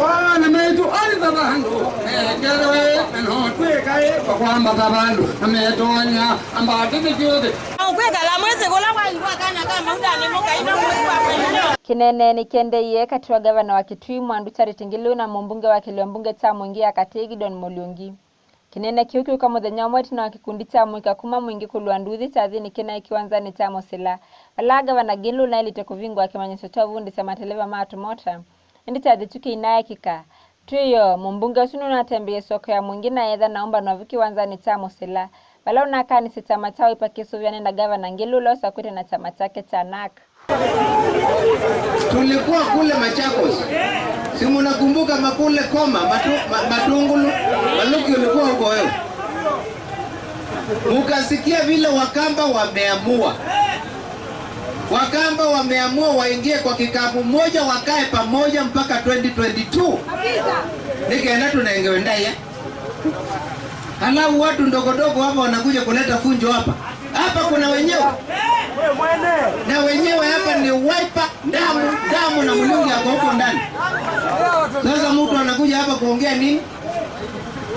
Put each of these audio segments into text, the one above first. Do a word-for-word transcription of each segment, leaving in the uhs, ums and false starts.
Wana metũ aitha vandũ mekerwe, na no twĩkaĩ kwa kwambata vandũ na metonya ambatĩte kĩũthĩ. Kwĩkala mwĩsĩ kũla kwaĩlwa kana ka maũndanĩ mũkaina mwĩĩ wa mwendeleo. Kĩneeneeni kĩendeeie katĩ wa ngavana wa Kitui Mwandu Charity Ngilu na mũmbunge wa kĩlio mbunge kya Mwingi ya Katĩ Gideon Muriungi. Kĩneene kĩu kĩũka mũthenya ũmwe ĩtina wa kĩkundi kya mũika kuma Mwingi kũlũa nduthi kyathĩnĩ kĩnaĩ kĩwanzanĩ kya Mũsĩla, vala ngavana Ngilu ũnaĩlĩte kũvingũa kĩmanyĩsyo kya ũvundĩsya mateleva ma tũmota. Ĩndĩ kyathĩ kyu kĩinaekĩka. Twĩoo, mũmbunge ũsu nũnatembie soko ya Mwingi na eetha na ũmbano vu kĩwanzanĩ kya Mũsĩla, vala ũnakanisye kyama kya Wiper kĩsũvĩane na ngavana Ngilu ũla ũsakwĩte na kyama kyake kya NARC. Tulikuwa kule Machakos. Si mnakumbuka makule Koma, matu, ma, Matungulu, Maluki ulikuwa huko wewe. Mukasikia vile Wakamba wameamua. Wakamba wameamua waingie kwa kikapu moja, wakae pamoja mpaka twenty twenty-two. Nĩkenda tũnengewe ndaĩa. Halafu watu ndogo ndogo hapa wanakuja kuleta funjo hapa. Hapa kuna wenyewe. Na wenyewe hapa ni Wiper, damu, damu na Muriungi ako huko ndani. Sasa mtu anakuja hapa kuongea nini?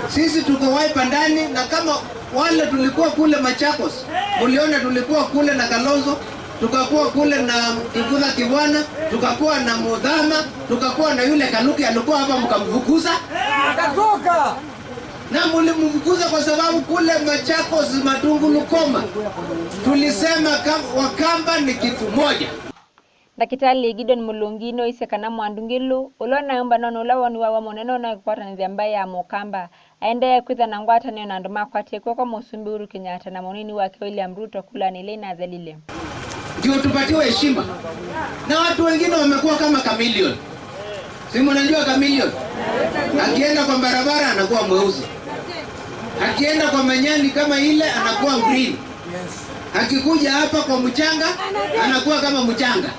Sisi tuko Wiper ndani, na kama wale tulikuwa kule Machakos, muliona tulikuwa kule na Kalonzo, tukakuwa kule na Kivutha Kibwana, tukakuwa na Muthama, tukakuwa na yule Kaluki alikuwa hapa, mkamfukuza. Akatoka. Na mulimfukuza kwa sababu kule Machakos, Matungulu, Koma, tulisema kam-, Wakamba ni kitu moja. Ndakĩtalĩ Gideon Muriungi nĩwaisye kana Mwandu Ngilu, ũla ũnaĩ ũmbanonĩ ũla woniwaw'a mũnene ũnaĩ kũkwatanĩthya mbaĩ ya Mũkamba, aendee kwĩtha na ngwatanĩo na andũ makwatie kw'oko Mũsumbĩ Uhuru Kenyatta na mũnini wake William Ruto kulanĩ ila inathelile. Ndio tupatiwe heshima. Na watu wengine wamekuwa kama chameleon. Si mnajua chameleon? Akienda kwa barabara anakuwa mweusi. Akienda kwa manyani kama ile anakuwa green. Akikuja hapa kwa mchanga anakuwa kama mchanga.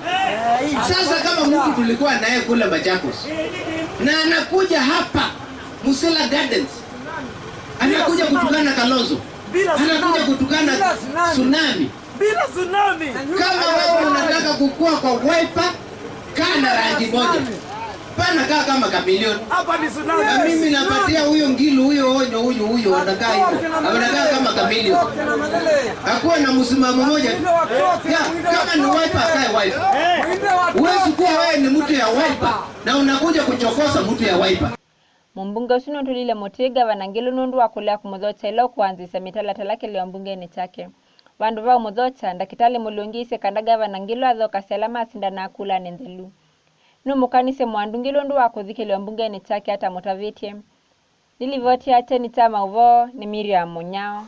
Sasa kama mtu tulikuwa naye kule Machakos na anakuja hapa Musila Gardens, anakuja kutukana Kalonzo, anakuja kutukana tsunami. Bila tsunami. Kama wewe unataka kukua kwa Wiper, kaa na rangi moja. Pana kaa kama chameleon. Hapa ni tsunami. Na mimi napatia huyo Ngilu, huyo onyo, huyu, huyu anakaa hivyo. Anakaa kama chameleon. Akuwe na msimamo moja. Ya, kama ni Wiper, akae Wiper. Huwezi kuwa wewe ni mtu ya Wiper na unakuja kuchokoza mtu ya Wiper. Mũmbunge ũsu nũtũlile mũtĩ ngavana Ngilu nũndũ wa kũlea kũmũthokya ĩla ũkũanzĩĩsya mĩtalatala kĩlĩo mbungenĩ kyake. Vandũ va ũmũthokya, Ndakĩtalĩ Muriungi aisye kana ngavana Ngilu athokasya ala masindanaa kulanĩ nthelu. Nũmũkanisye Mwandu Ngilu ũndũ wa kũthi kĩlĩo mbungenĩ kyake atamũtavĩtye. Nĩ livoti ya kyeni kya maũvoo nĩ Miriam Mũnyao.